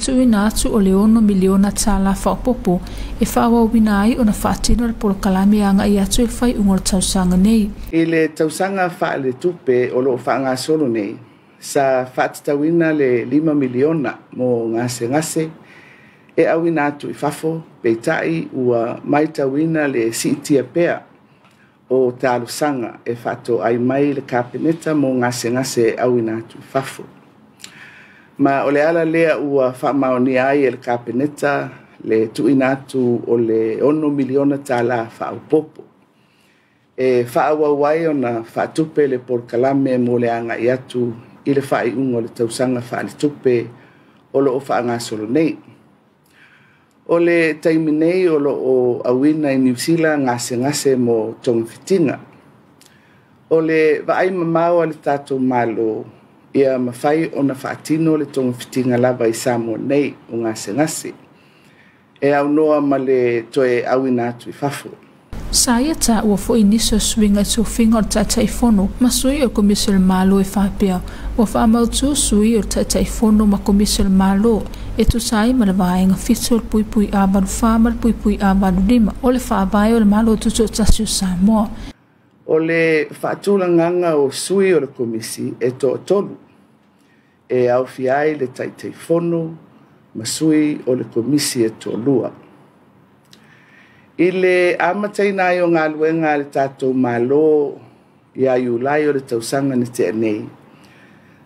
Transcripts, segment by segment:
tuuina atu o le $6 miliona tālā faaopoopo e faaauauina ai ona faatino le polokalame agai atu i le faaiuga o le tausaga nei. I le tausaga faaletupe o lo o faagasolo nei, sa faatatauina le $5 miliona mo gasegase e auina atu i fafo, peitai ua matauina le siitia pea o talosaga e faatoai mai le Kapeneta mo gasegase e auina atu i fafo. Ma o le ala lea ua faamaonia ai e le Kapeneta le tuuina atu o le $6 miliona tālā faaopoopo e faaauau ai ona faatupe le polokalame mo le agai atu i le faaiuga o le tausaga faaletupe o lo o faagasolo nei. O le taimi nei o lo o auina i Niu Sila gasegase mo togafitiga. O le vaai mamao a le tatou Malo ia mafai ona faatino le togafitiga lava i Samoa nei o gasegase e aunoa ma le toe auina atu i fafo. Sa ia taua foi nisi o suiga i tofiga o le Taitaifono ma sui o le Komisi o le Malo e faapea ua faamautu sui o le Taitaifono ma Komisi o le Malo e tusa ai ma le vaega 7 o le puipui A84 ma le puipui A85 o le faavae o le Malo Tutoatasi o Samoa. O le faatulagaga o sui o le Komisi e toatolu e aofia ai le Taitaifono ma sui o le Komisi e toalua. I le amataina ai o galuega a le tatou Malo ia Iulai o le tausaga na tea nei,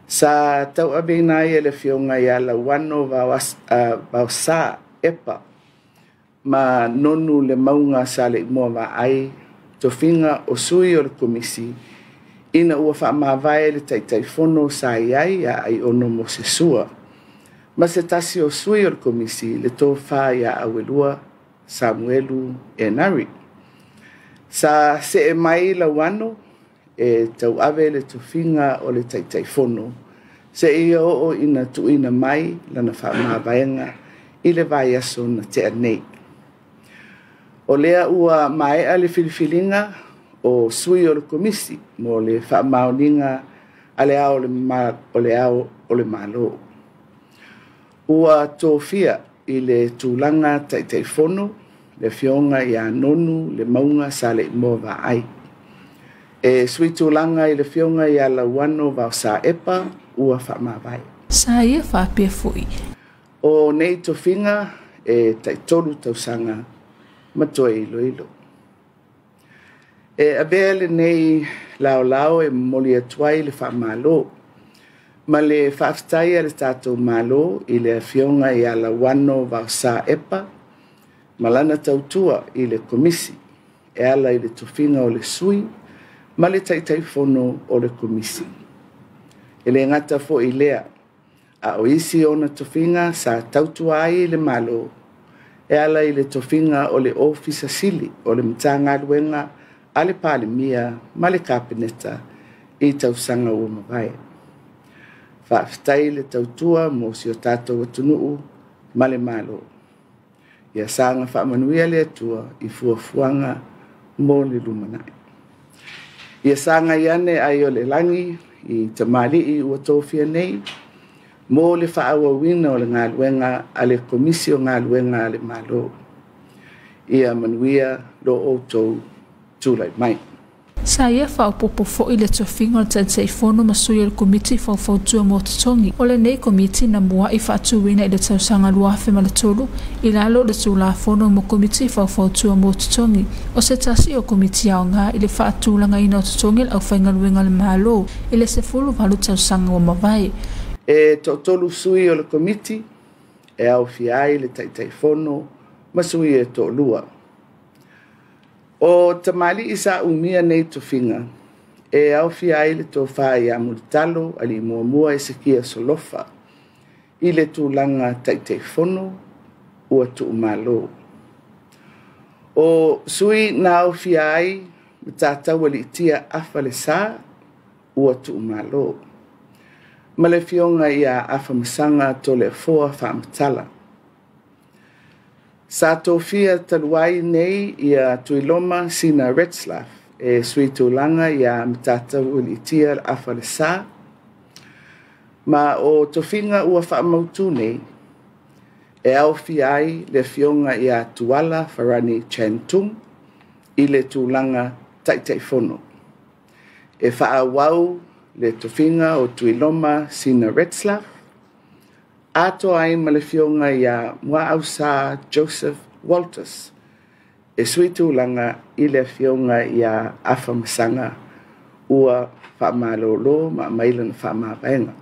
sa tauaveina ai e le Afioga ia Lauano Vaosa Epa ma Nonu le Mauga Saleimoa Vaai tofiga o sui o le Komisi ina ua faamavae le Taitaifono sa i ai ia Aiono Mose Sua ma se tasi o sui o le Komisi le tofa ia Auelua Samuelu Enari. Sa see mai Lauano e tauave le tofiga o le Taitaifono seia oo ina tuuina mai lana faamavaega i le vaiaso na tea nei. O lea ua maea le filifiliga o sui o le Komisi mo le faamaoniga a le Ao o le Malo. Ua tofia i le tulaga Taitaifono le Afioga ia Nonu le Mauga Saleimoa Vaai. E sui tulaga i le Afioga ia Lauano Vaosa Epa ua faamavae. Sa ia faapea foi. O nei tofiga e taitolu tausaga ma toe iloilo. E avea lenei laolao e momoli atu ai le faamalo ma le faafetai a le tatou Malo i le Afioga ia Lauano Vaosa Epa ma lana tautua i le Komisi e ala i le tofiga o le sui ma le Taitaifono o le Komisi. E le gata foi lea, a o isi ona tofiga sa tautua ai i le Malo e ala i le tofiga o le Ofisa Sili o le Matagaluega a le Palemia ma le Kapeneta i tausaga ua mavae. Faafetai le tautua mo si o tatou atunuu ma le Malo. Ia saga faamanuia le Atua i fuafuaga mo le lumanai. Ia sagai ane ai o le lagi i tamalii ua tofia nei mo le faaauauina o le galuega a le Komisi o Galuega a le Malo. Ia manuia lo outou tulai mai. Sa ia faaopoopo foi le tofiga o le Taitaifono ma sui o le Komiti Faufautua mo Totogi. O lenei komiti na mua'i faatuina i le tausaga 2003 i lalo o le Tulafono mo Komiti Faufautua mo Totogi. O se tasi o komiti aoga i le faatulagaina o totogi o le aufaigaluega a le Malo i le 18 tausaga ua mavae. E toatolu sui o le Komiti e aofia ai le Taitaifono ma sui e toalua. O tamalii sa umia nei tofiga e aofia ai le tofa ia Mulitalo Alii Muamua Esekia Solofa i le tulaga Taitaifono ua tuumalo. O sui na aofia ai Matataualiitia Afa Lesa ua tuumalo ma le Afioga ia Afamasaga Toleafoa Faamatala. Sa tofia talu ai nei ia Tuiloma Sina Retzlaff e sui tulaga ia Matataualiitia Afa Lesa, ma o tofiga ua faamautu nei E aofia ai le afioga ia Tuala Farani Chantung i le tulaga Taitaifono. E faaauau le tofiga o Tuiloma Sina Retzlaff, atoa ai ma le afioga ia Muausā Joseph Walters e sui tulaga i le afioga ia Afamasaga ua faamalōlō ma aumai lana faamavaega.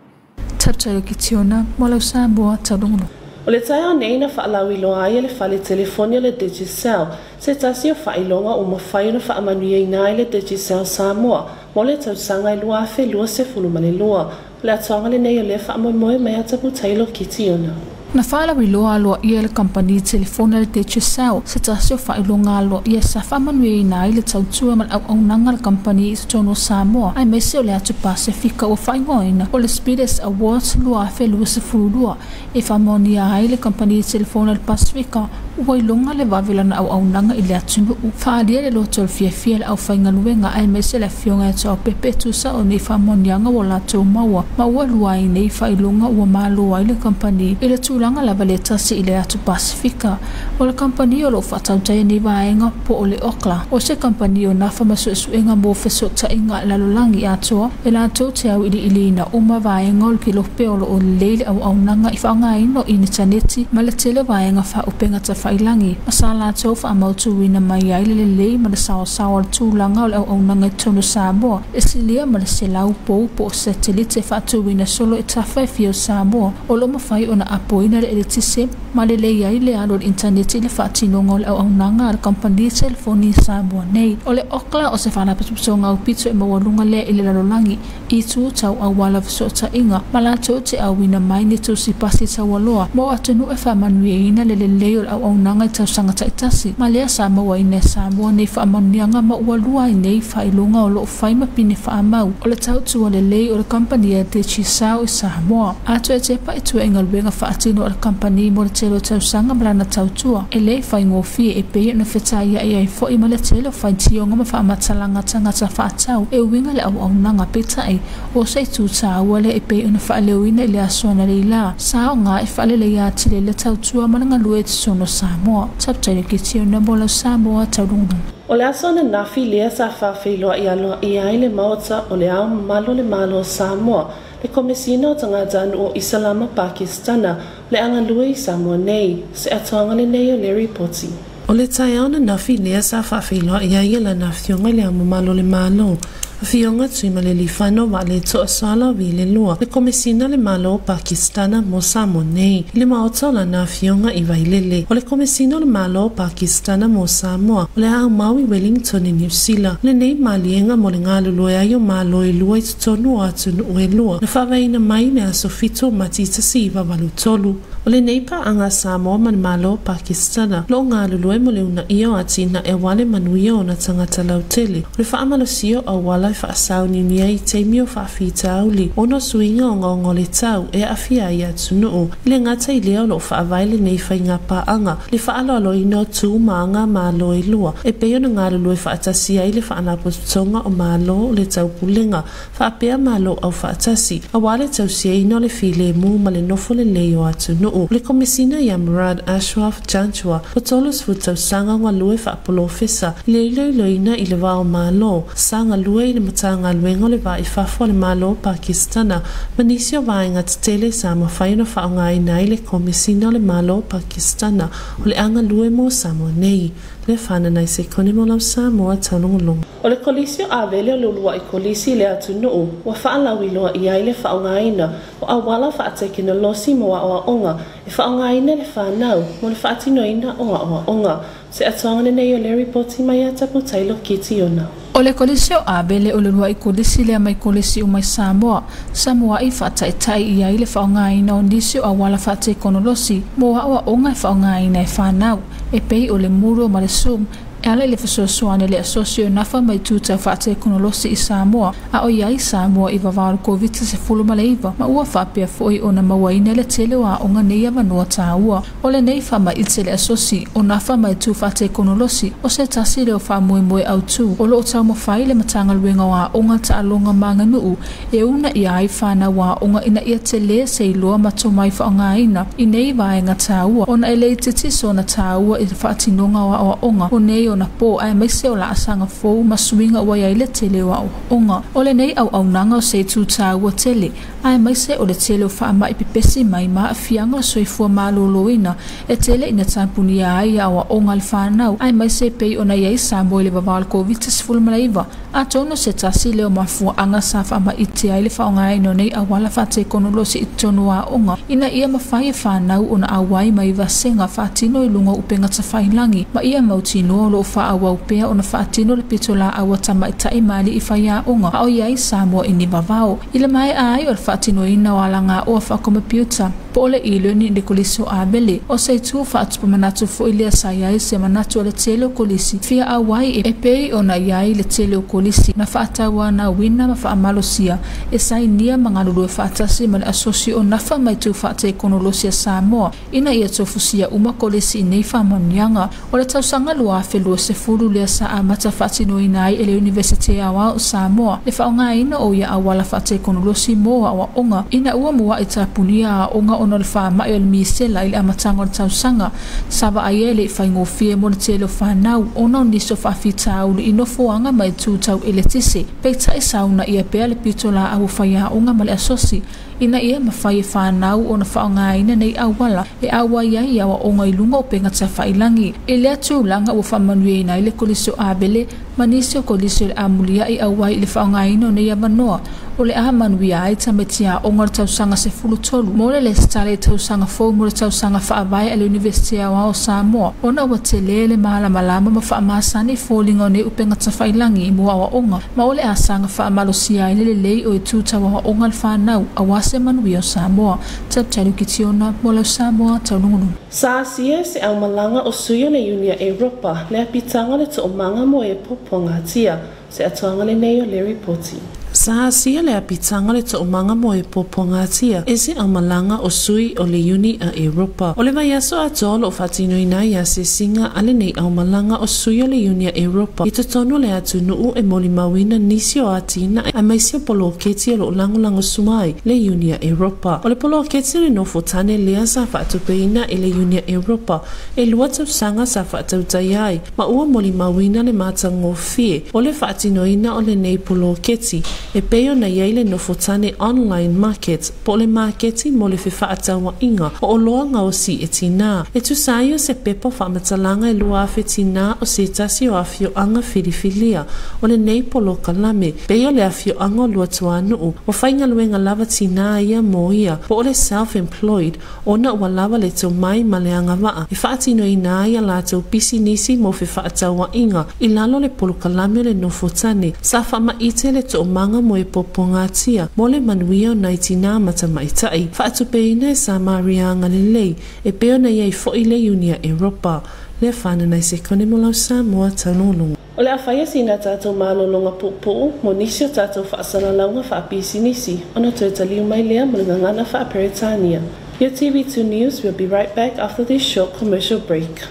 Taputailo Kitiona, mo lau Samoa Taulogologo. O le taeao nei na faalauiloa ai e le fale telefoni o le Digicel se tasi o faailoga ua mafai ona faamanuiaina ai le Digicel Samoa mo le tausaga e 2022. O le atoaga lenei o lea faamoemoe mai a Taputailo Kitiona. Na faalauiloa aloaia e le kamupani telefoni a le Digicel se tasi o faailoga aloaia sa faamanuiaina ai le tautua ma le auaunaga a le kamupani i totonu o Samoa aemaise o le atu Pasefika ua faaigoaina o le Speedest Awards 2022 e faamaonia ai le kamupani telefoni a le Pasefika ua iloga le vave o lana auaunaga i le atunuu. Faaalia le loto o le fiafia le aufaigaluega aemaise le afioga ia Tuaopepe e tusa o nei faamaoniaga ua latou maua ma ua lua ai nei faailoga ua malo ai le kamupani i le tulaga lava le tasi i le atu Pasefika. O le kamupani o loo faatautaia nei vaega po o le Ookla o se kamupani o nafa ma suesuega mo fesootaiga lalolagi atoa e latou te auiliiliina uma vaega o le kilope o loo lelei le auaunaga i faaaogaina o initaneti ma le tele o vaega faaupega tafailagi ma sa latou faamautuina mai ai le lelei ma le saoasao o le tulaga o le auaunaga i totonu o Samoa e silia ma le 100 pou po o satelite faatuina solo i tafa e fia o Samoa o loo mafai ona apoina le eletise ma lelei ai le alu o le intaneti i le faatinoga o le auaunaga a le kamupani telefoni i Samoa nei. O le Ookla o se faalapotopotoga aupito e maualuga lea i le lalolagi i tu tau auala fesootaiga ma latou te auina mai ni tusi pasi taualoa mo atunuu e faamanuiaina le lelei o le auaunaga i tausaga taitasi ma lea sa mauaina e Samoa nei faamanuiaga ma ua lua ai nei faailoga o loo fai ma pine faamau o le tautua lelei o le kamupani a Digicel i Samoa. Atoa e tepa i tua i galuega faatino a le kamupani mo le tele o tausaga ma lana tautua e lē faigofie e pei ona fetaiai ai foi ma le tele o faitioga ma faamatalaga tagata faatau e uiga le auaunaga peitai o se itu taua lea e pei ona faaleoina i le aso analeila sa aoga e faaleleia atili le tautua ma le galue i totonu o Samoa. Taputailo Kitiona mo lau Samoa Taulogologo. O le aso ananafi lea sa faafeiloai aloaia ai le Maota o le Ao Mamalu o le Malo o Samoa, le Komesina o Tagatanuu o Isalama Pakisitana o le a galue i Samoa nei. Se atoaga lenei o le ripoti. O le taeao ananafi lea sa faafeiloai ai e lana afioga i le Ao Mamalu o le Malo, Afioga Tuimalealiifano Vaaletoa Sualauvi II, le Komesina o le Malo o Pakisitana mo Samoa nei i le maota o lana afioga i Vailele. O le Komesina o le Malo o Pakisitana mo Samoa o le a aumau i Wellington i Niu Sila lenei maliega mo le galulue ai o malo e lua i totonu o atunuu e lua na faavaeina mai i le aso 7 o Mati 1983. O lenei paaga a Samoa ma le Malo o Pakisitana loo galulue mo le uunaia o atinae aua le manuia o ona tagata lautele, o le faamalosio o auala e faasauniunia i taimi o faafitauli ona o suiga ogaoga o le tau e aafia ai atunuu. I le gata i lea, o loo faavae lenei faiga paaga le faaaloaloina o tu ma aga malo e lua e pei ona galulue faatasi ai le Faalapotopotoga o Malo o le Taupulega faapea Malo Aufaatasi auā le tausiaina o le filemu ma le nofo lelei o atunuu. O le Komesina ia Murad Ashraf Janjua, ua 30 tausaga o galue faapolofesa i le iloiloina i le va o malo, sa galue i le Matagaluega o le Va i Fafo a le Malo o Pakisitana ma nisi o vaega tetele sa mafai ona faaaogaina ai le Komesina o le Malo o Pakisitana o le a galue mo Samoa nei. Le fananai se kone mo lau Samoa Taulogologo. O le Kolisi o Avele o le uluai kolisi i le atunuu ua faalauiloa i ai le faaaogaina o auala faatekenolosi mo aoaoga e faaaogaina e le fanau mo le faatinoina o aoaoga. Se atoaga lenei o le ripoti mai ia Taputailo Kitiona. O le Kolisi o Avele o le uluai kolisi lea mai kolisi uma i Samoa sa muai faataitai i ai le faaaogaina o nisi o auala faatekonolosi mo aoaoga e faaaogaina e fanau e pei o le Moodle ma le Zoom. E ala i le fesoasoani le asosi o nafa mai tūtau faatekonolosi i Samoa a o iai Samoa i vavao o le Koviti-19 ma ua faapea foʻi ona mauaina le tele o aoga nei avanoa tāua. O lenei faamaite le asosi o nafa mai tu faatekonolosi o se tasi leo faamoemoe autū o loo taumafai le Matagaluega o Aoga Taaloga ma Aganuu e una ia ai fanau aoga ina ia telē se iloa ma tomai faaaogaina i nei vaega tāua ona e le itiiti sona tāua i le faatinoga o aoaoga o nei ona po aemaise o laasaga fou ma suiga ua iai le tele o aoaoga. O lenei auaunaga o se itu tāua tele aemaise o le tele o faamaʻi pepesi mai ma aafiaga o le soifua malōlōina e tele ina tapunia ai aoaoga a le fanau aemaise pei ona iai Samoa i le vavao o le Koviti-19 atonu se tasi leo mafuaaga sa faamaite ai le faaaogaina o nei auala faatekonolosi i totonu o aoga ina ia mafai e fanau ona auai mai vasega faatino i luga o upega tafailagi ma ia mautinoa o loo faaauau pea ona faatino le pitolaau a tamaitaʻi ma aliʻi faiaoga a o iai Samoa i ni vavao. I le maea ai o le faatinoina o alagaoa faakomepiuta po o le e-learning i le kolisi o Avele o se itu faatupamanatu foʻi lea sa iai se manatu o le tele o kolisi fia auai e pei ona iai le tele o kolisi na faatauanauina ma faamalosia e sainia ma galulue faatasi ma le asosi o nafa mai tu faatekonolosi a Samoa ina ia tofusia uma kolisi i nei faamanuiaga. O le tausaga 2020 lea sa amata faatinoina ai e le Iunivesite Aoao o Samoa le faaaogaina o ia auala faatekonolosi mo aoaoga ina ua muaʻi tapunia aoga ona o le faamaʻi o le misela i le amataga o le tausaga sa vaaia e leʻi faigofie mo le tele o fanau ona o nisi o faafitauli i nofoaga mai tutau eletise peitaʻi sauna ia pea le pitolaau o faiaoga ma le asosi ina ia mafai e fanau ona faaaogaina nei auala e auai ai aoaoga i luga o upega tafailagi. I lea tulaga ua faamanuiaina ai le kolisi o Avele ma nisi o kolisi o le amuliaʻi auai i le faaaogaina o nei avanoa o le a manuia ai tamaiti aoga o le tausaga 13 mo le lesitala i tausaga fou mo le tausaga faavae a le Iunivesite Aoao o Samoa ona ua telē le malamalama ma faamasani foliga o nei upega tafailagi mo aoaoga ma o le asaga faamalosia ai le lelei o itu tau aoaoga le fanau auā se manuia o Samoa. Talutalu Kitiona mo lau Samoa taulugulugu. Sa asia se aumalaga o sui o le Iunia Europa le apitaga le toomaga mo e puapuagatia se atoaga lenei o le ripoti. Sa asia le apitaga le toomaga mo e puapuagatia e se aumalaga o sui o le Iuni a Europa. O le vaiaso atoa o loo faatinoina ai asiasiga a lenei aumalaga o sui o le Iuni a Europa i totonu o le atunuu e molimauina nisi o atinae aemaise o poloketi o loo lagolagosua ai le Iuni a Europa. O le poloketi o le nofo tane lea sa faatupeina e le Iuni a Europa e 2 tausaga sa faatautai ai ma ua molimauina le matagofie o le faatinoina o lenei poloketi e pei ona iai le nofo tane online market po o le maketi mo le fefaatauaiga o oloa gaosi e tinā. E tusa ai o se pepa faamatalaga e 2000 tinā o se tasi o afioaga filifilia o lenei polokalame pei o le afioaga o Luatuanuu ua faigaluega lava tinā ia mo ia po o le self-employed ona ua lava le tomai ma le agavaa e faatinoina ai a latou pisinisi mo fefaatauaiga i lalo le polokalame o le nofo tane sa faamaite le toomaga mo e puapuagatia mo le manuia o nai tinā ma tamaitaʻi faatupeina e Samaria agalelei e pei ona iai foʻi le Iunia Europa le fananai sekone mo lau Samoa taulogologo. O le afaia sina tatou malologa puupuu mo nisi o tatou faasalalauga faapisinisi ona toe taliu mai lea mo le gagana faaperetania. Your TV2 News will be right back after this short commercial break.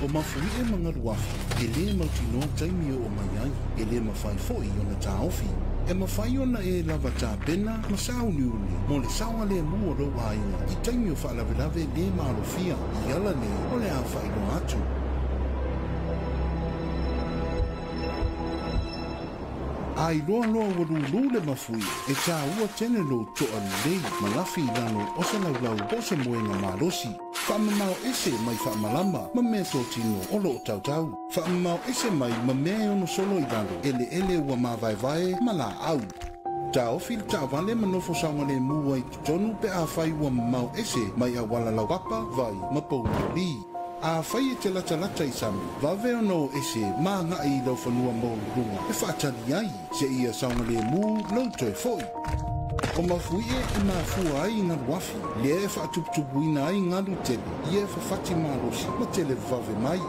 O mafuiʻe ma galuafi e lē mautinoa taimi o mai ai e lē mafai foʻi ona taofi e mafai ona e lava tapena ma sauniuni mo le saogalēmū o lou aiga i taimi o faalavelave lē malofia i ala nei o le a faailoa atu. A iloa loa ua lūlū le mafui e tāua tele lou toa lelei ma lafi i lalo o se laulau po o se moega malosi. Whaamamao ese mai whaamalama ma mea tōtino o loo tautau. Whaamamao ese mai ma mea e ono solo i lalo ele ele ua māvaevae ma la au. Taofi le taavale ma nofo saogalemu ai totonu pe afai ua mamao ese mai auala laupapa, vai ma pouloli. Afai e te latalata i sami, vave ona o ese ma agai i lau fanua maualuluga e faatali ai seia saogalemu lou toe fo'i. O mafuie e mafua ai i galuafi, lea e faatuputupuina ai galu tele, ia e fafati malosi ma tele vave mai.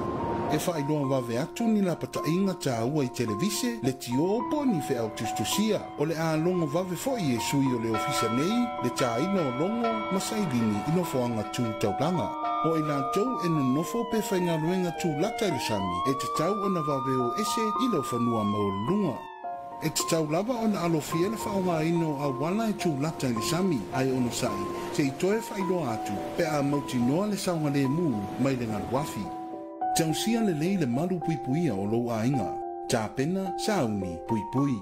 E faailoa vave atu ni lapataʻiga tāua i televise, le tiō po ni feʻau tusitusia. O le alogo vave foʻi e sui o le ofisa nei, le tāina o logo ma sailini i nofoaga tu taulaga. O i latou e nonofo pe faigaluega tulata i le sami, e tatau ona vave o ese i lau fanua maualuluga. E tatau lava ona alofia le faaaogaina o auala e tulata i le sami, ae ona saʻi seʻi toe faailoa atu pe a mautinoa le saogalemu mai le galuafi. Tausia lelei le malu puipuia o lou aiga. Tapena sauni puipui.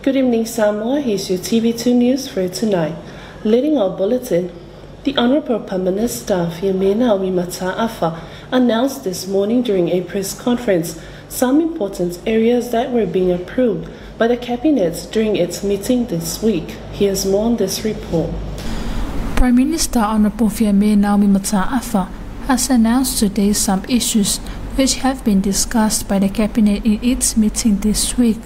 Good evening, Samoa. Here's your TV2 news for tonight. Leading our bulletin, the Honourable Prime Minister Fiame Naomi Mata'afa announced this morning during a press conference some important areas that were being approved by the Cabinet during its meeting this week. Here's more on this report. Prime Minister Honourable Fiame Naomi Mata'afa has announced today some issues which have been discussed by the Cabinet in its meeting this week.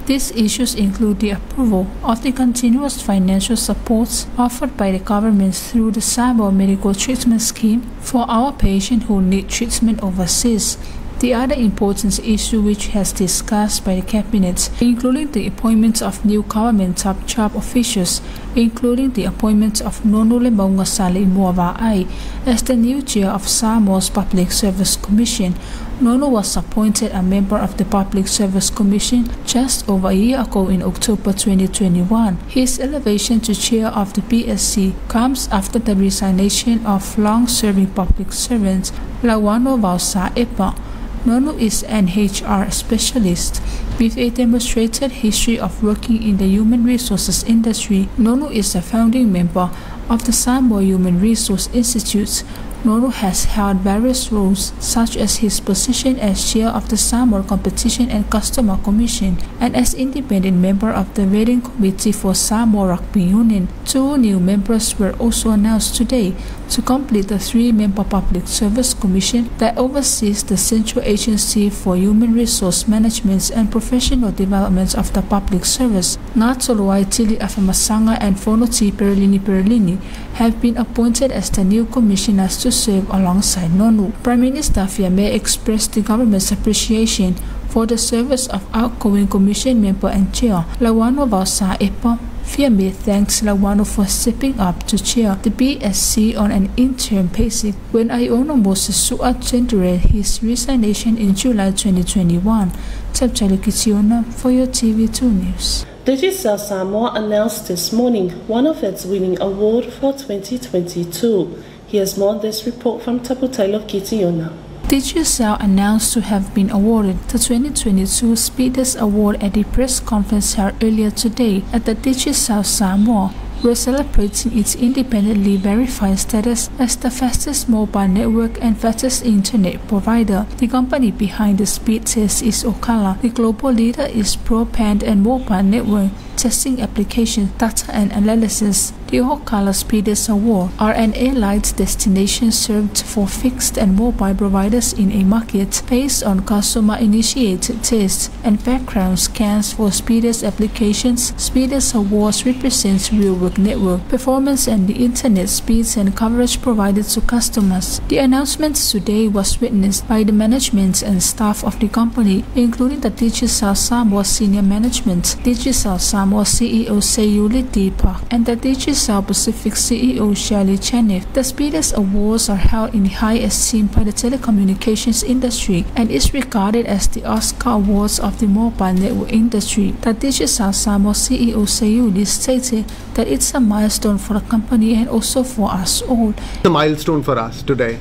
These issues include the approval of the continuous financial support offered by the government through the Samoa Medical Treatment Scheme for our patients who need treatment overseas. The other important issue which has discussed by the Cabinet, including the appointment of new government top job officials, including the appointment of Nonu Lemauga Saleimoa as the new chair of Samoa's Public Service Commission. Nonu was appointed a member of the Public Service Commission just over a year ago in October 2021. His elevation to chair of the PSC comes after the resignation of long-serving public servant Lauano Vausaepa. Nonu is an HR specialist with a demonstrated history of working in the human resources industry. Nonu is a founding member of the Samoa Human Resource Institute. Nonu has held various roles, such as his position as chair of the Samoa Competition and Customer Commission and as independent member of the Vetting Committee for Samoa Rugby Union. Two new members were also announced today to complete the three-member Public Service Commission that oversees the Central Agency for Human Resource Management and Professional Development of the Public Service. Ngatoloai Tili Afamasanga and Fonoti Perelini Perelini have been appointed as the new commissioners to serve alongside Nonu. Prime Minister Fiame expressed the government's appreciation for the service of outgoing commission member and chair Lauano Vausaepa. Fiame thanks Lauano for stepping up to chair the BSC on an interim basis when Aiono Moses Su'a tendered his resignation in July 2021. Tapchali Kitiona for your TV2 News. Digicel Samoa announced this morning one of its winning award for 2022. Here's more on this report from Taputailo Kitiona. Digicel announced to have been awarded the 2022 Speedest Award at a press conference held earlier today at the Digicel Samoa. We're celebrating its independently verified status as the fastest mobile network and fastest internet provider. The company behind the speed test is Okala. The global leader is broadband and mobile network. testing application, data and analysis. The Ohokala Speediest Award are an allied destination served for fixed and mobile providers in a market based on customer-initiated tests and background scans for speediest applications. Speediest Awards represents real-work network performance and the internet speeds and coverage provided to customers. The announcement today was witnessed by the management and staff of the company, including the Digicel Samoa Senior Management, Digicel Samoa CEO Seiuli Deepak, and the Digicel Pacific CEO Shelley Chaniff. The Speediest Awards are held in high esteem by the telecommunications industry and is regarded as the Oscar Awards of the mobile network industry. The Digicel Samoa CEO Seiuli stated that it's a milestone for the company and also for us all. It's a milestone for us today.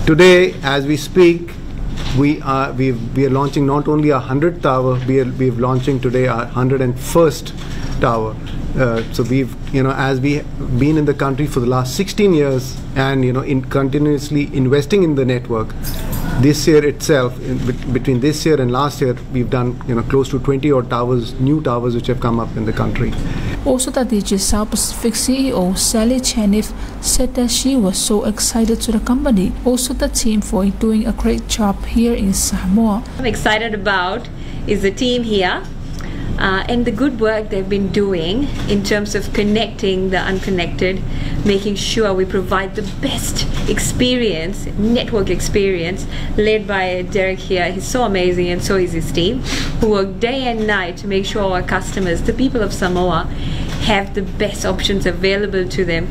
Today, as we speak, we are launching not only our 100th tower, we are launching today our 101st tower. So we've, as we've been in the country for the last 16 years and, in continuously investing in the network, this year itself, between this year and last year, we've done, close to 20 odd towers, new towers which have come up in the country. Also, the Digicel Pacific CEO Sally Chaniff said that she was so excited to the company, also the team for doing a great job here in Samoa. I'm excited about is the team here. And the good work they've been doing in terms of connecting the unconnected, making sure we provide the best experience, network experience, led by Derek here. He's so amazing, and so is his team, who work day and night to make sure our customers, the people of Samoa, have the best options available to them.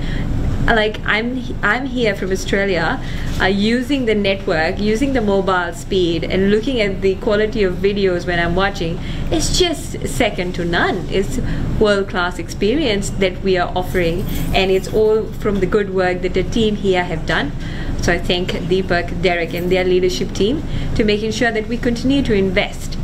Like I'm here from Australia, using the network, using the mobile speed, and looking at the quality of videos when I'm watching. It's just second to none. It's world-class experience that we are offering, and it's all from the good work that the team here have done. So I thank Deepak, Derek, and their leadership team to making sure that we continue to invest.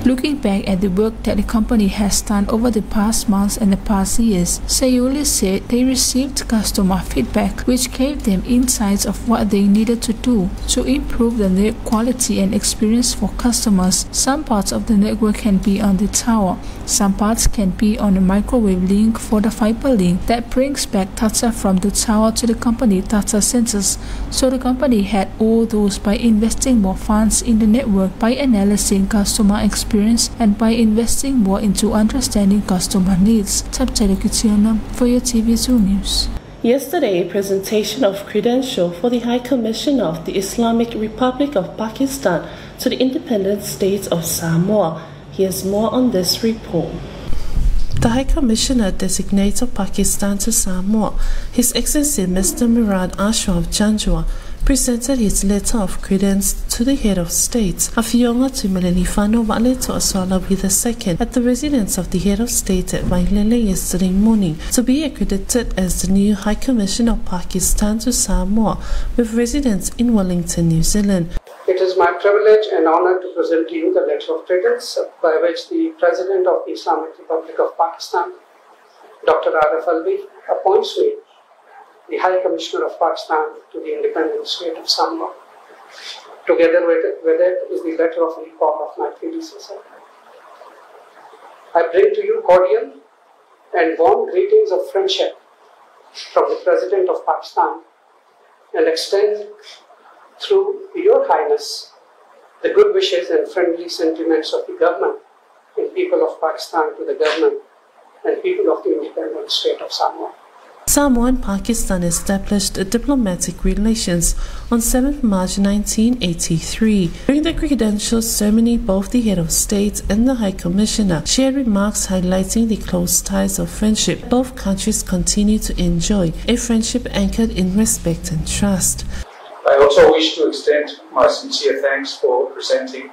Looking back at the work that the company has done over the past months and the past years, Seiuli said they received customer feedback which gave them insights of what they needed to do to improve the network quality and experience for customers. Some parts of the network can be on the tower, some parts can be on a microwave link for the fiber link that brings back data from the tower to the company data centers. So the company had all those by investing more funds in the network, by analyzing customer experience, and by investing more into understanding customer needs. For your TV2 News. Yesterday, a presentation of credential for the High Commissioner of the Islamic Republic of Pakistan to the independent state of Samoa. Here's more on this report. The High Commissioner designate of Pakistan to Samoa, His Excellency Mr. Murad Ashraf Janjua, presented his letter of credence to the head of state, Afioga Tuimalealiifano Vaaletoa II, at the residence of the head of state at Vailele yesterday morning, to be accredited as the new High Commissioner of Pakistan to Samoa, with residence in Wellington, New Zealand. It is my privilege and honor to present to you the letter of credence by which the President of the Islamic Republic of Pakistan, Dr. Arif Alvi, appoints me the High Commissioner of Pakistan to the independent state of Samoa. Together with it is the letter of recall of my predecessor. I bring to you cordial and warm greetings of friendship from the President of Pakistan and extend through Your Highness the good wishes and friendly sentiments of the government and people of Pakistan to the government and people of the independent state of Samoa. Samoa and Pakistan established diplomatic relations on 7 March 1983. During the credentials ceremony, both the head of state and the High Commissioner shared remarks highlighting the close ties of friendship both countries continue to enjoy, a friendship anchored in respect and trust. I also wish to extend my sincere thanks for presenting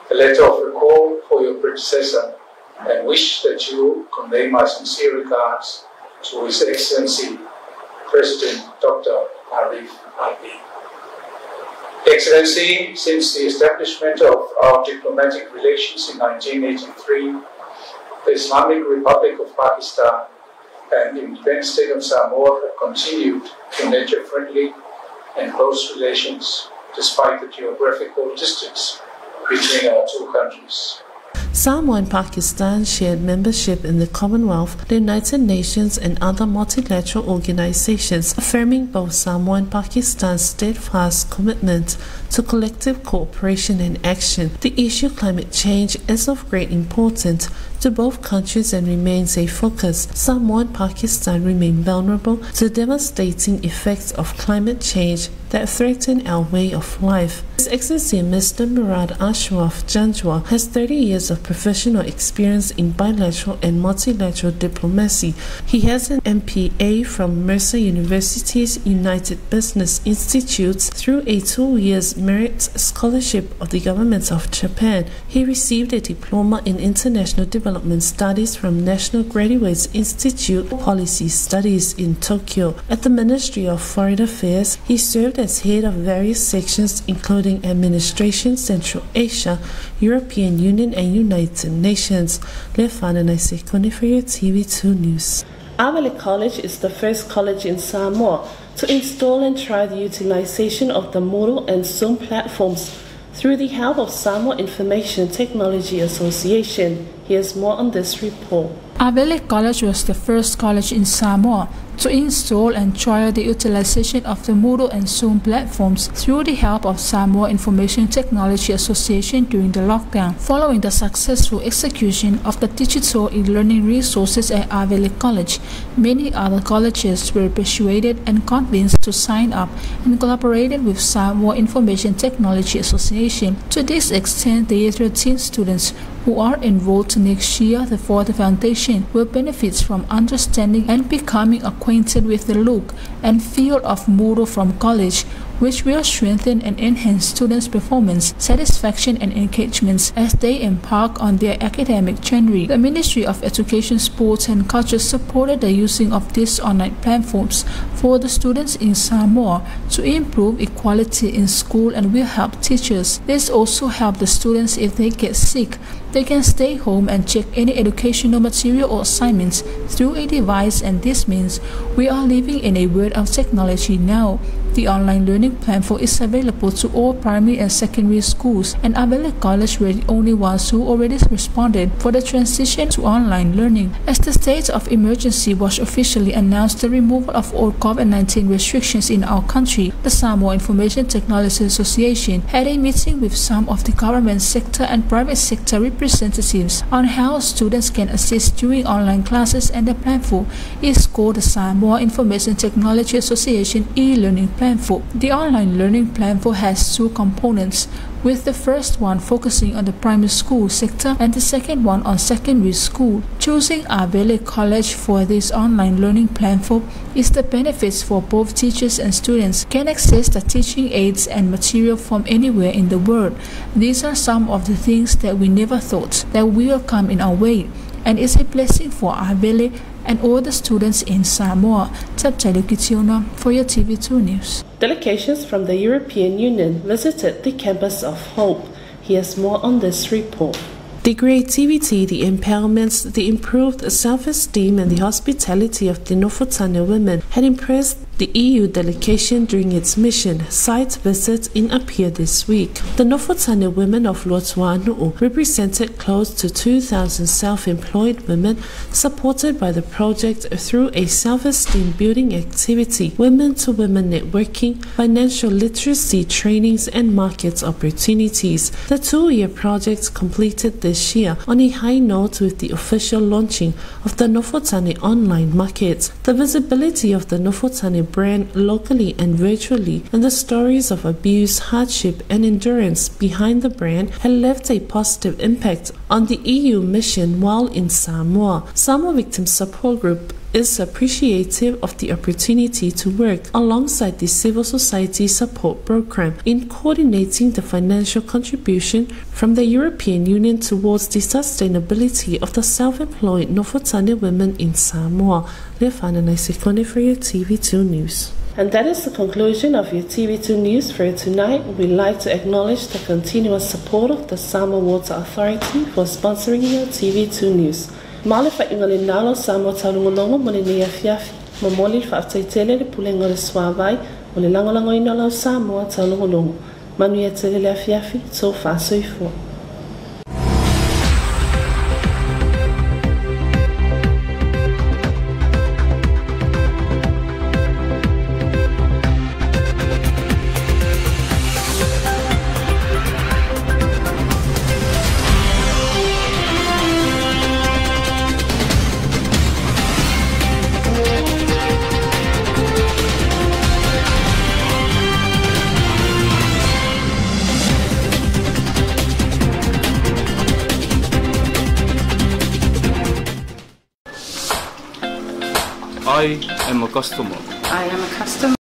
the letter of recall for your predecessor and wish that you convey my sincere regards to His Excellency President Dr. Arif Alvi. Excellency, since the establishment of our diplomatic relations in 1983, the Islamic Republic of Pakistan and the independent state of Samoa have continued to nurture friendly and close relations despite the geographical distance between our two countries. Samoa and Pakistan shared membership in the Commonwealth, the United Nations, and other multilateral organizations, affirming both Samoa and Pakistan's steadfast commitment to collective cooperation and action. The issue of climate change is of great importance to both countries and remains a focus. Samoa and Pakistan remain vulnerable to devastating effects of climate change that threaten our way of life. His Excellency Mr. Murad Ashraf Janjua has 30 years of professional experience in bilateral and multilateral diplomacy. He has an MPA from Mercer University's United Business Institutes through a 2-year merit scholarship of the government of Japan. He received a diploma in International Development Studies from National Graduate Institute of Policy Studies in Tokyo. At the Ministry of Foreign Affairs, he served as head of various sections including Administration, Central Asia, European Union and United Nations. Lefana Naisekone for your TV2 News. Avele College is the first college in Samoa to install and try the utilization of the Moodle and Zoom platforms through the help of Samoa Information Technology Association. Here's more on this report. Avele College was the first college in Samoa to install and trial the utilization of the Moodle and Zoom platforms through the help of Samoa Information Technology Association during the lockdown. Following the successful execution of the digital e-learning resources at Avele College, many other colleges were persuaded and convinced to sign up and collaborated with Samoa Information Technology Association. To this extent, the Year 13 students who are enrolled next year for the foundation will benefit from understanding and becoming acquainted with the look and feel of Moodle from college, which will strengthen and enhance students' performance, satisfaction and engagement as they embark on their academic journey. The Ministry of Education, Sports and Culture supported the using of these online platforms for the students in Samoa to improve equality in school and will help teachers. This also helps the students if they get sick. They can stay home and check any educational material or assignments through a device, and this means we are living in a world of technology now. The online learning platform is available to all primary and secondary schools, and Avele College were the only ones who already responded for the transition to online learning. As the state of emergency was officially announced, the removal of all COVID-19 restrictions in our country, the Samoa Information Technology Association had a meeting with some of the government sector and private sector representatives on how students can assist during online classes, and the platform is called the Samoa Information Technology Association e-learning platform. The online learning platform has two components, with the first one focusing on the primary school sector and the second one on secondary school. Choosing Avele College for this online learning platform is the benefits for both teachers and students can access the teaching aids and material from anywhere in the world. These are some of the things that we never thought that will come in our way, and it's a blessing for Avele and all the students in Samoa. Taptali Kitiona for your TV2 News. Delegations from the European Union visited the campus of Hope. Here's more on this report. The creativity, the empowerment, the improved self-esteem and the hospitality of the Nafatali women had impressed the EU delegation during its mission site visit in Apia this week. The Nafatali women of Luatuanu'u represented close to 2,000 self-employed women supported by the project through a self-esteem building activity, women-to-women networking, financial literacy trainings and market opportunities. The 2-year project completed this year on a high note with the official launching of the Nafatali online market. The visibility of the Nafatali brand locally and virtually, and the stories of abuse, hardship and endurance behind the brand had left a positive impact on the EU mission while in Samoa. Samoa Victim Support Group is appreciative of the opportunity to work alongside the Civil Society Support Program in coordinating the financial contribution from the European Union towards the sustainability of the self-employed Nafatali women in Samoa. Lefana Naisekone for your TV2 News. And that is the conclusion of your TV2 News for tonight. We'd like to acknowledge the continuous support of the Samoa Water Authority for sponsoring your TV2 News. Male fa inga le nalo Samoa taulongolongo mo le nei afiafi. Momoli faafetaitele le pulega o le suavai o le lagolagoina o lau Samoa taulogologo. Manuia tele le afiafi, tō faasoifua. I am a customer. I am a customer.